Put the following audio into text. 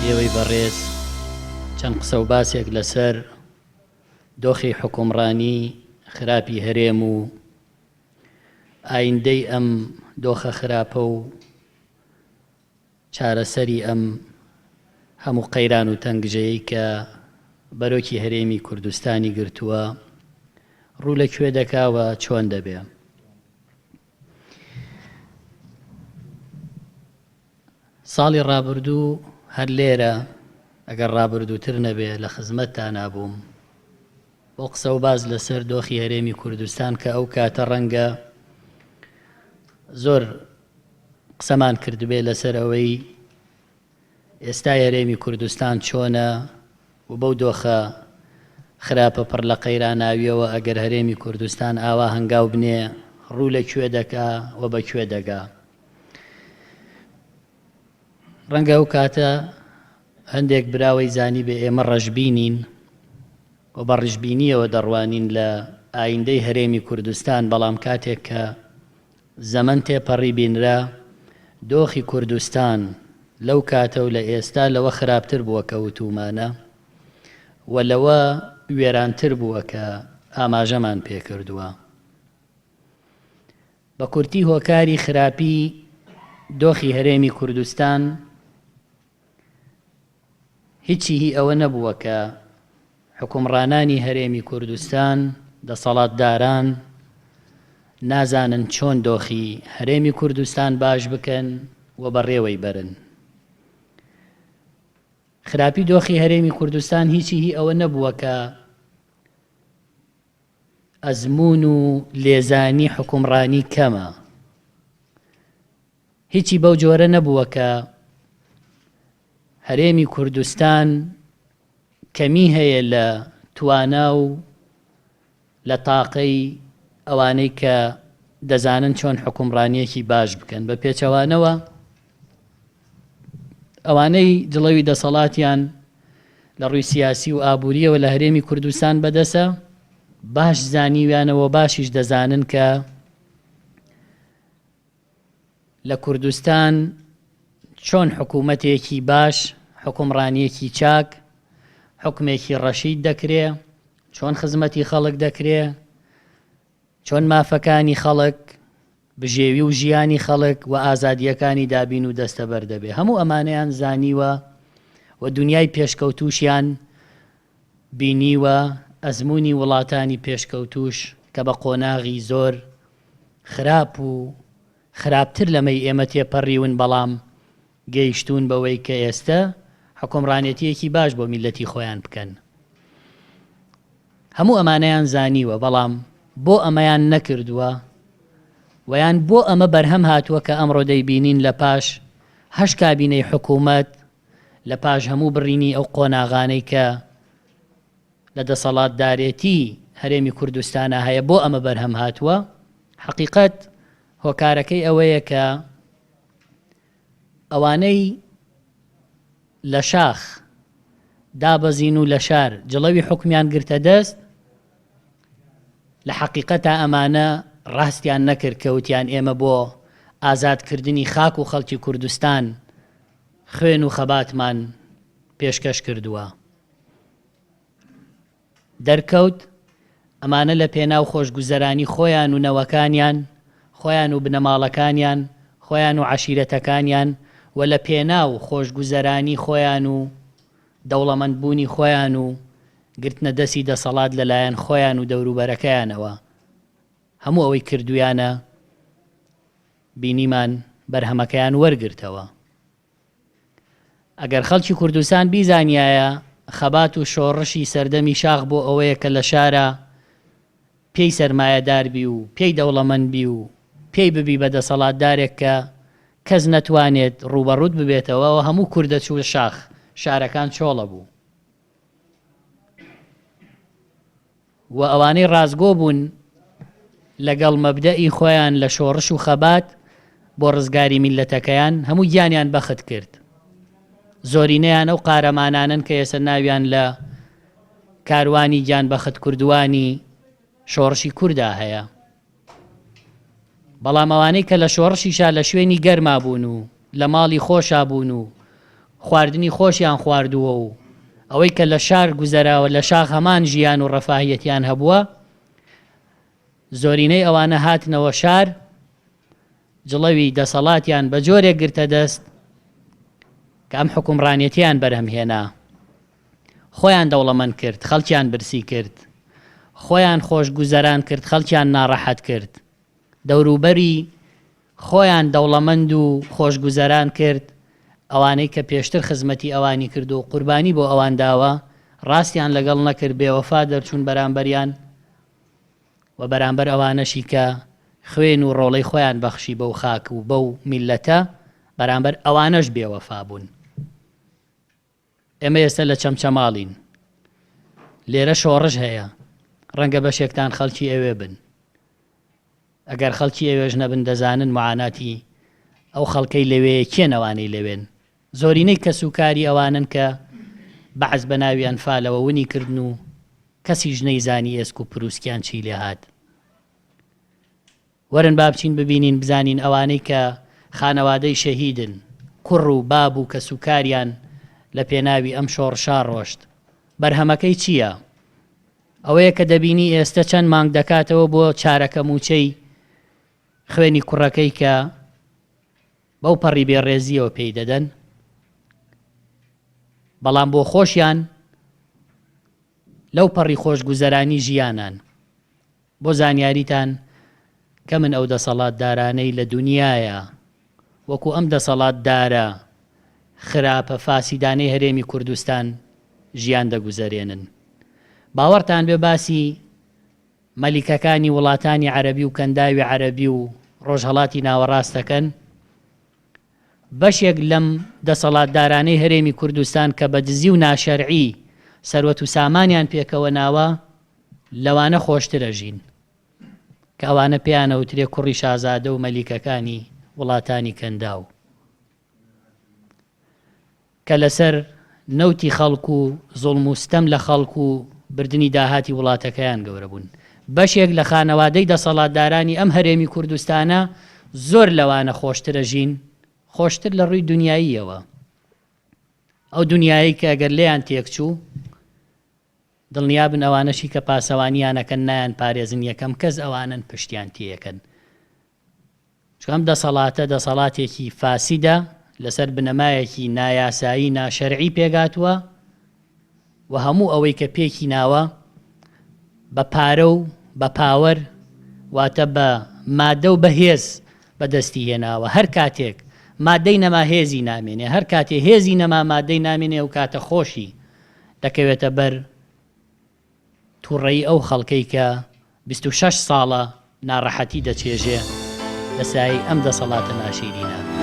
ئێوەی بەڕێز چەند قسە و باسێک لەسەر دۆخی حوکمڕانی خراپی هەرێم و ئایندەی ئەم دۆخە خراپە و چارەسەری ئەم هەموو قەیران و تەنگژەیەی کە بەرۆکی هەرێمی کوردستانی گرتووە ڕوو لە کوێ دەکا و چۆن دەبێ؟ ساڵی ڕابردوو هەر لێرە ئەگەر ڕابردووتر نەبێ لە خزمەتتانا بووم بۆ قسە و باس لەسەر دۆخی هەرێمی کوردستان کە ئەو کاتە ڕەنگە زۆر قسەمان کردبێ لەسەر ئەوەی ئێستای هەرێمی کوردستان چۆنە و بەو دۆخە خراپە پڕ لە قەیراناویەوە ئەگەر هەرێمی کوردستان ئاوا هەنگاو بنێ ڕوو لە کوێ دەکا و بە کوێ دەگا. ڕەنگە ئەو کاتە هەندێک براوەی زانیبێ ئێمە ڕەشبینین و بە ڕشبینیەوە دەڕوانین لە ئایندەی هەرێمی کوردستان، بەڵام کاتێک کە زەمەن تێپەڕی بینرا دۆخی کوردستان لەو کاتە و لە ئێستا لەوە خراپتر بووە کە وتوومانە و لەوە وێرانتر بووە کە ئاماژەمان پێکردووە. بە کورتی هۆکاری خراپی دۆخی هەرێمی کوردستان هیچی هی ئەوە نەبووە کە حوکمڕانانی هەرێمی کوردستان، دەسەڵاتداران نازانن چۆن دۆخی هەرێمی کوردستان باش بکەن و بەڕێوەی بەرن. خراپی دۆخی هەرێمی کوردستان هیچی هی ئەوە نەبووە کە ئەزموون و لێزانی حوکمڕانی کەمە. هیچی بەو جۆرە نەبووە کە هەرێمی کوردستان کەمی هەیە لە توانا و لە تاقەی ئەوانەی کە دەزانن چۆن حوکمڕانییەکی باش بکەن، بە پێچەوانەوە ئەوانەی جڵەوی دەسەڵاتیان لە ڕووی سیاسی و ئابوورییەوە لە هەرێمی کوردستان بەدەسە، باش زانیویانە و باشیش دەزانن کە لە کوردستان چۆن حکوومەتێکی باش، حوکمڕانییەکی چاک، حوکمێکی ڕەشید دەکرێ، چۆن خزمەتی خەڵک دەکرێ، چۆن مافەکانی خەڵک، بژێوی و ژیانی خەڵک و ئازادییەکانی دابین و دەستەبەر دەبێ. هەموو ئەمانەیان زانیوە و دونیای پێشکەوتووشیان بینیوە، ئەزموونی وڵاتانی پێشکەوتووش کە بە قۆناغی زۆر خراپ و خراپتر لەمەی ئێمە تێپەڕیون بەڵام گەیشتوون بەوەی کە ئێستە حوکمڕانێتییەکی باش بۆ میللەتی خۆیان بکەن. هەموو ئەمانەیان زانیوە بەڵام بۆ ئەمەیان نەکردووە و یان بۆ ئەمە بەرهەم هاتووە کە ئەمڕۆ دەیبینین لە پاش هەشت کابینەی حکوومەت لە پاش هەموو بڕینی ئەو قۆناغانەی کە لە دەسەڵاتدارێتی هەرێمی کوردستانا هەیە بۆ ئەمە بەرهەم هاتووە؟ حەقیقەت هۆکارەکەی ئەوەیە کە ئەوانەی لە شاخ دابەزین و لە شار جڵەوی حوکمیان گرتە دەست، لە حەقیقەتا ئەمانە ڕاستیان نەکرد کە وتیان ئێمە بۆ ئازادکردنی خاک و خەڵکی کوردستان خوێن و خەباتمان پێشکەش کردووە. دەرکەوت، ئەمانە لە پێناو خۆشگوزەرانی خۆیان و نەوەکانیان، خۆیان و بنەماڵەکانیان، خۆیان و عەشیرەتەکانیان و لە پێناو خۆشگوزەرانی خۆیان و دەوڵەمەند بوونی خۆیان و گرتنە دەستی دەسەڵات لە لایەن خۆیان و دەوروبەرەکەیانەوە هەموو ئەوەی کردوویانە بینیمان بەرهەمەکەیان وەرگرتەوە. ئەگەر خەڵکی کوردستان بیزانیایە خەبات و شۆڕشی سەردەمی شاخ بۆ ئەوەیە کە لە شارا پێی سەرمایەدار بی و پێی دەوڵەمەند بی و پێی ببی بە دەسەڵاتدارێک کە کەس نەتوانێت ڕووبەڕووت ببێتەوە و هەموو کورد دەچووە شاخ شارەکان چۆڵە بوو. و ئەوانەی ڕاستگۆ بوون لەگەڵ مەبدەئی خۆیان لە شۆڕش و خەبات بۆ ڕزگاری میللەتەکەیان هەموو گیانیان بەخت کرد. زۆرینەیان ئەو قارەمانانەن کە ئێستا ناویان لە کاروانی گیان بەختکردووانی شۆڕشی کوردا هەیە. بەڵام ئەوانەی کە لە شۆڕشیشا لە شوێنی گەرما بوون و لە ماڵی خۆشا بوون و خواردنی خۆشیان خواردووە و ئەوەی کە لە شار گوزەراوە لە شاخ هەمان ژیان و ڕەفاهیەتیان هەبووە، زۆرینەی ئەوانە هاتنەوە شار، جڵەوی دەسەڵاتیان بە جۆرێک گرتە دەست کە ئەم حوکمڕانێتیان بەرهەم هێنا. خۆیان دەوڵەمەند کرد، خەڵکیان برسی کرد. خۆیان خۆشگوزەران کرد، خەڵکیان ناڕەحەت کرد. دەوروبەری خۆیان دەوڵەمەند و خۆشگوزەران کرد، ئەوانەی کە پێشتر خزمەتی ئەوانی کرد و قوربانی بۆ ئەوان داوە، ڕاستیان لەگەڵ نەکرد، بێوەفا دەرچوون بەرامبەریان و بەرامبەر ئەوانەشی کە خوێن و ڕۆڵەی خۆیان بەخشی بەو خاک و بەو میللەتە، بەرامبەر ئەوانەش بێوەفا بوون. ئێمە ئێستا لە چەمچەماڵین. لێرە شۆڕش هەیە. ڕەنگە بەشێکتان خەڵکی ئەوێ بن. ئەگەر خەڵکی ئەوێش نەبن دەزانن معاناتی ئەو خەڵکەی لەوێیە کێن ئەوانەی لەوێن. زۆرینەی کەسوکاری ئەوانەن کە بەعس بە ناوی ئەنفالەوە ونی کردن و کەسیش نەیزانی ئێسک و پروسکیان چی لێهات. وەرن با بچین ببینین بزانین ئەوانەی کە خانەوادەی شەهیدن، کوڕ و باب و کەسوکاریان لە پێناوی ئەم شۆڕشا ڕۆشت، بەرهەمەکەی چییە؟ ئەوەیە کە دەبینی ئێستە چەند مانگ دەکاتەوە بۆ چارەکە مووچەی خوێنی کوڕەکەی کە بەو پەڕی بێڕێزییەوە پێی دەدەن، بەڵام بۆ خۆشیان لەو پەڕی خۆشگوزەرانی ژیانان. بۆ زانیاریتان کەمن ئەو دەسەڵاتدارانەی لە دونیایا وەکو ئەم دەسەڵاتدارە خراپە فاسیدانەی هەرێمی کوردستان ژیان دەگوزەرێنن. باوەڕتان بێ باسی مەلیکەکانی وڵاتانی عەرەبی و کەنداوی عەرەبی و ڕۆژهەڵاتی ناوەڕاست دەکەن؟ بەشێک لەم دەسەڵاتدارانەی هەرێمی کوردستان کە بە دزی و ناشەرعی سەروەت و سامانیان پێکەوە ناوە لەوانە خۆشتر ئەژین کە ئەوانە پێیان ئەوترێ کوڕی شازادە و مەلیکەکانی وڵاتانی کەنداو کە لەسەر نەوتی خەڵک و زوڵم و ستەم لە خەڵک و بردنی داهاتی وڵاتەکەیان گەورە بوون. بەشێک لە خانەوادەی دەسەڵاتدارانی ئەم هەرێمی کوردستانە زۆر لەوانە خۆشتر ئەژین، خۆشتر لە ڕووی دونیاییەوە. ئەو دونیایەی کە گەر لێیان تێکچوو، دڵنیابن ئەوانەشی کە پاسەوانیان ئەکەن نایانپارێزن، یەکەم کەس ئەوانەن پشتیان تێیەکەن. چونکە ئەم دەسەڵاتە دەسەڵاتێکی فاسیدە لەسەر بنەمایەکی نایاسایی ناشەرعی پێکهاتووە و هەموو ئەوەی کە پێکی ناوە بە پارە و بە پاوەر واتە بە مادە و بە هێز بەدەستی هێناوە هەر کاتێک مادەی نەما هێزی نامێنێ هەر کاتێ هێزی نەما مادەی نامێنێ و کاتە خۆشی دەکەوێتە بەر توڕەیی ئەو خەڵکەی کە 26 ساڵە ناڕەحەتی دەچێژێ لە سایەی ئەم دەسەڵاتە ناشیرینە.